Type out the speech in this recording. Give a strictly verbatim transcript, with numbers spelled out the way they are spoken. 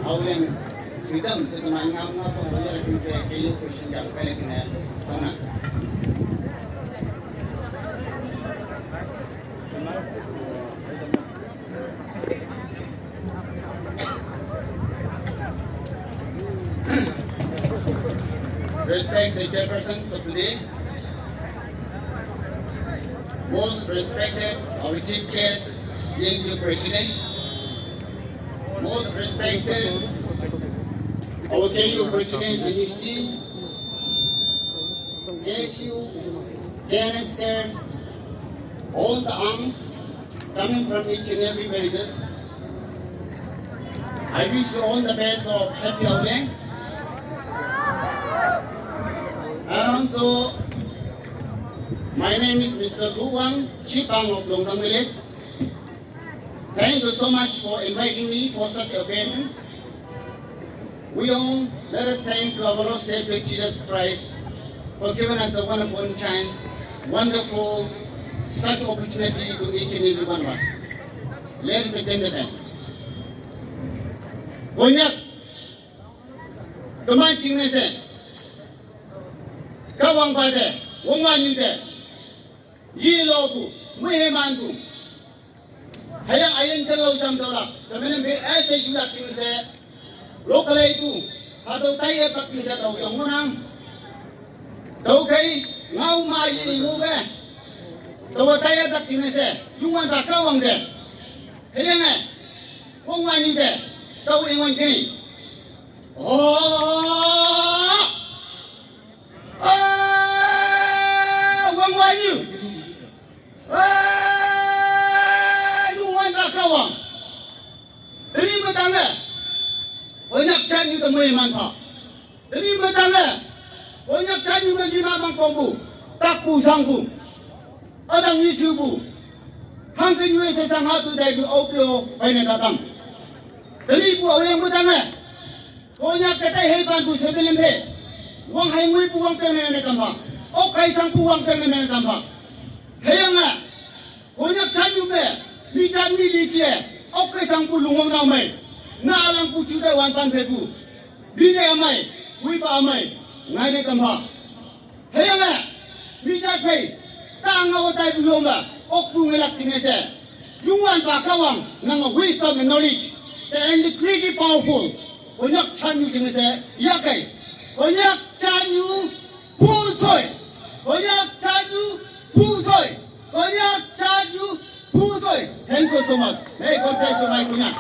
Auleng freedom se teman ngam ngam pun boleh lagi saya kayu Christian jam kali kena tona. Respect the chairperson of today. Most respected our chief guest, K N P President. Most respected our K U President and his team, K S U, K N S K, all the arms coming from each and every villages. I wish you all the best of happy Auleng. And also, my name is Mister Gu Wang, Chief Pang of Longkang Village. Thank you so much for inviting me for such occasions. We all let us thank to our Lord Savior Jesus Christ for giving us the wonderful chance, wonderful such opportunity to each and every one of us. Ladies and gentlemen, Konyak, teman chingnese, kawang pade, wongwan nyite, yi lobu, muheman bu, Hüyange üyin jelo shang sola, semenem pe ese yulak jingne she, lokalei pu, hatüo taiye pak jingne she tao yong ngohnang. Tüokhei, ngao ma ye ngube. Tüowa taiye pak jingne she, Youngwanpa Kahwang te. Hüyange, wongwan nyite, tao ingwan kei. Oh! Ah, wongwan nyu. Eh, Youngwanpa Kahwang. Tenyih me tange. Konyak jatnyu te meiman pha. Tenyih me tange. Konyak jatnyu me lima mang pongpu. Takpu shangpu. Ütang yeshupu. Hangke nyu ese shang ha tu dai tu aope-o peine tatang. Tenyihpu Aoyang me tange. Konyak te tai heipanpu sepelim phe. Wang hei ngoipu wangpeng ne mene tampha. Ok hei shangpu wangpeng ne mene tampha. Hüyange, Konyak jatnyu me, mi jat mi li ke, ok kei shangpu lungwang nao mei. Na langpu ju te wanpan phepu. Mi te ümei, woipa ümei, ngaine tampha. Hüyange, mi jat phei, tang ngao taipu yome, okpu ngelak jingne she. Youngwanpa Kahwang, nange wisdom and knowledge, the incredibly powerful. Konyak jatnyu jingne she, yahkei. Konyak jatnyu, phusoi. Konyak jatnyu, phusoi. Konyak jatnyu, phusoi. Thank you so much. May God bless you, my Konyak.